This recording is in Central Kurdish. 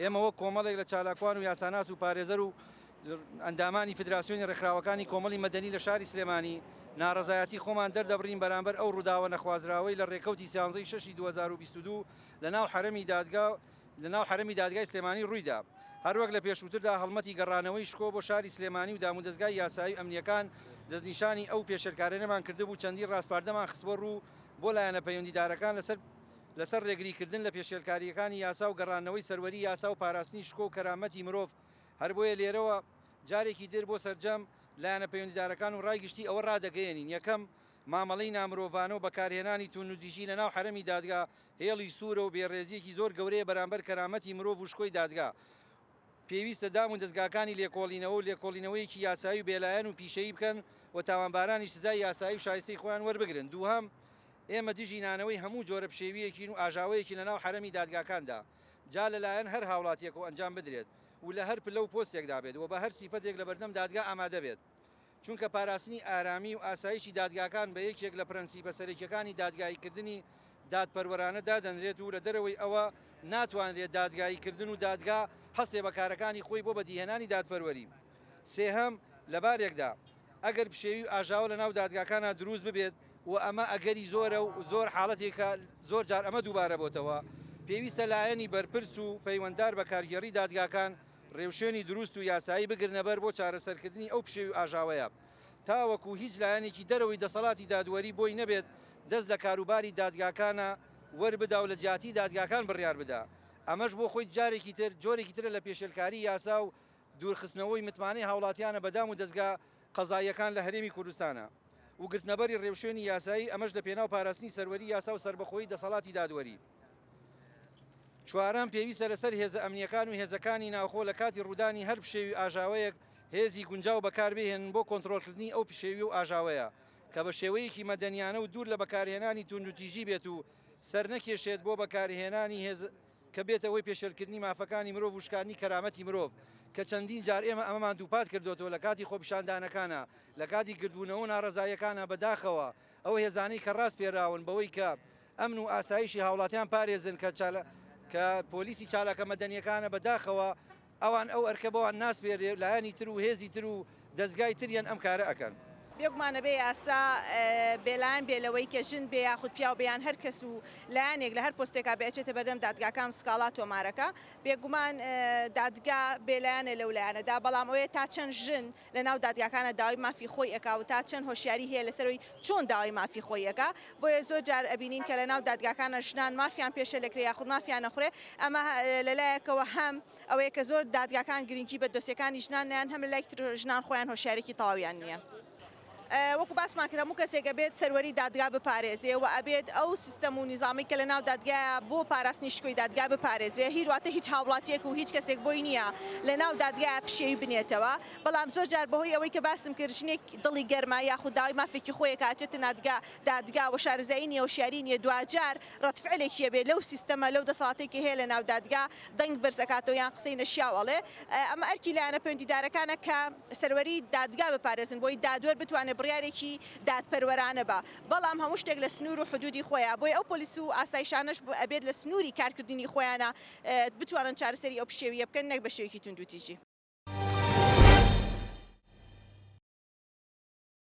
ئێمە وەک کۆمەڵێک لە چالاکوان و یاساناس و پارێزەر و ئەندامانی فدراسیۆنی ڕێکخراوەکانی کۆمەڵی مەدەنی لە شاری سلێمانی، ناڕەزایەتی خۆمان دەردەبڕین بەرامبەر ئەو ڕووداوە نەخوازراوەی لە ڕێکەوتی سیانزەی شەشی 2022 لە ناو حەرەمی دادگا لە ناو حەرەمی دادگای سلێمانی ڕوویدا. هەروەک لە پێشووتردا هەڵمەتی گەڕانەوەی شکۆ بۆ شاری سلێمانی و دامودەزگای یاسایی و ئەمنییەکان دەستنیشانی ئەو پێشێلکارانەمان کردبوو چەندین ڕاسپاردەمان خستبووە ڕوو بۆ لایەنە پەیوەندیدارەکان لەسەر لەسەر ڕێگریکردن لە پێشێلکارییەکانی یاسا و گەڕاندنەوەی سەروەری یاسا و پاراستنی شکۆ و کەرامەتی مرۆڤ، هەربۆیە لێرەوە جارێکی تر بۆ سەرجەم لایەنە پەیوەندیدارەکان و ڕای گشتی ئەوە ڕادەگەیەنین، یەکەم، مامەڵەی نامرۆڤانە و بەکارهێنانی توندوتیژی لەناو حەرەمی دادگا هێڵی سوورە و بێڕێزییەکی زۆر گەورەیە بەرامبەر کەرامەتی مرۆڤ و شکۆی دادگا. پێویستە دام و دەزگاکانی لێکۆڵینەوە و لێکۆڵینەوەیەکی یاسایی و بێلایەن و پیشەیی بکەن و تاوانبارانیش سزای یاسایی و شایستەی خۆیان وەربگرن. دووهەم، ئێمە دژی نانەوەی هەموو جۆرە پشێوییەکین و ئاژاوەیەکین لەناو حەرەمی دادگاکاندا، جا لەلایەن هەر هاوڵاتییەکەوە ئەنجام بدرێت و لە هەر پلە و پۆستێکدا بێت و بە هەر سیفەتێک لەبەردەم دادگا ئامادە بێت. چونکە پاراستنی ئارامی و ئاسایشی دادگاکان بە یەکێک لە پرەنسیپە سەرەکییەکانی دادگاییکردنی دادپەروەرانە دادەنرێت و لە دەرەوەی ئەوە ناتوانرێت دادگاییکردن و دادگا هەستێ بە کارەکانی خۆی بۆ بەدیهێنانی دادپەروەری. سێهەم، لە بارێکدا ئەگەر پشێوی و ئاژاوە لە ناو دادگاکانا دروست ببێت و ئەمە ئەگەری زۆرە و زۆر حاڵەتێکە زۆر جار ئەمە دووبارە بۆتەوە، پێویستە لایەنی بەرپرس و پەیوەنددار بە کارگێڕی دادگاکان ڕێوشوێنی دروست و یاسایی بگرنەبەر بۆ چارەسەرکردنی ئەو پشێوی و ئاژاوەیە تاوەکو هیچ لایەنێکی دەرەوەی دەسەڵاتی دادوەری بۆی نەبێت دەست لە کاروباری دادگاکانە وەربدا و لە جیاتی دادگاکان بڕیار بدا ئەمەش بۆ خۆی جارێکی تر جۆرێکی ترە لە پێشێلکاری یاسا و دوورخستنەوەی متمانەی هاوڵاتیانە بە دام و دەزگا قەزاییەکان لە هەرێمی کوردستانە و گرتنەبەری ڕێوشوێنی یاسایی ئەمەش لە پێناو پاراستنی سەروەری یاسا و سەربەخۆیی دەسەڵاتی دادوەری. چوارەم، پێویستە لەسەر هێزە ئەمنییەکان و هێزەکانی ناوخۆ لە کاتی ڕوودانی هەر پشێوی و ئاژاوەیەک هێزی گونجاو بەکاربهێنن بۆ کۆنترۆڵکردنی ئەو پشێوی و ئاژاوەیە کە بە شێوەیەکی مەدەنیانە و دوور لە بەکارهێنانی توندوتیژی بێت و سەرنەکێشێت بۆ بەکارهێنانی هێز کە بێتە هۆی پێشێلکردنی مافەکانی مرۆڤ و شکاندنی کەرامەتی مرۆڤ کە چەندین جار ئێمە ئەمەمان دووپات کردۆتەوە لە کاتی خۆپیشاندانەکانا لە کاتی گردبوونەوە و ناڕەزاییەکانا بەداخەوە ئەو هێزانەی کە ڕاسپێراون بەوەی کە ئەمن و ئاسایشی هاوڵاتیان پارێزن کە کە پۆلیسی چالاکە مەدەنیەکانە بە داخەوە ئەوان ئەو ئەرکە بەوان ناسپێرێ لایەنی تر و هێزی تر و دەزگای تر یەن ئەم کارە ئەکەن. بێگومان ئەبێ یاسا بێلایەن بێ لەوەی کە ژن بێ یاخود پیاو بێ یان هەر کەس و لایەنێک لە هەر پۆستێکا بێ ئەچێتە بەردەم دادگاکان و سکاڵا تۆمارەکا بێگومان دادگا بێلایەنە لەو لایەنەدا بەڵام ئەوەیە تا چەند ژن لە ناو دادگاکانا داوای مافی خۆی ئەکا و تا چەند هۆشیاری هەیە لەسەر ئەوەی چۆن داوای مافی خۆی ئەکا بۆیە زۆر جار ئەبینین کە لە ناو دادگاکانا ژنان مافیان پێشێل ئەکرێ یاخود مافیان ئەخورێ ئەمە لە لایەکەوە هەم ئەوەیە کە زۆر دادگاکان گرنگی بە دۆسیەکانی ژنان نایەن هەم لە لایەکی تر ژنان خۆیان هۆشیارێکی تەواویان نییە. وەکو باسمان کرد هەموو کەسێک ئەبێت سەروەری دادگا بپارێزێ و ئەبێت ئەو سیستەم و نیزامەی کە لەناو دادگایە بۆ پاراستنی شکۆی دادگا بپارێزرێ هیچ واتە هیچ هاوڵاتیەک و هیچ کەسێک بۆی نییە لەناو دادگایە پشێوی بنێتەوە بەڵام زۆر جار بەهۆی ئەوەی کە باسم کرد ژنێک دڵی گەرمە یاخود داوای مافێکی خۆی ئەکا ئەچێتە نادگا دادگا و شارەزایی نییە هۆشیاری نییە دواجار ڕەدفعلێکی ئەبێ لەو سیستەمە لەو دەسەڵاتەی کە هەیە لەناو دادگا دەنگ بەرز ئەکاتەوە یان قسەی نەشیاو ئەڵێ ئەمە ئەرکی لایەنە پەیوەندیدارەکانە کە سەروەری دادگا بپارێزن بۆی دادوەر بتوانێت بڕیارێکی دادپەروەرانە با بەڵام هەموو شتێک لە سنوور و حدودی خۆیە بۆیە ئەو پۆلیس و ئاسایشانەش ئەبێت لە سنووری کارکردنی خۆیانە بتوانن چارەسەری ئەو پشێوییە بکەن نەک بە شێوەیەکی توندوتیژی.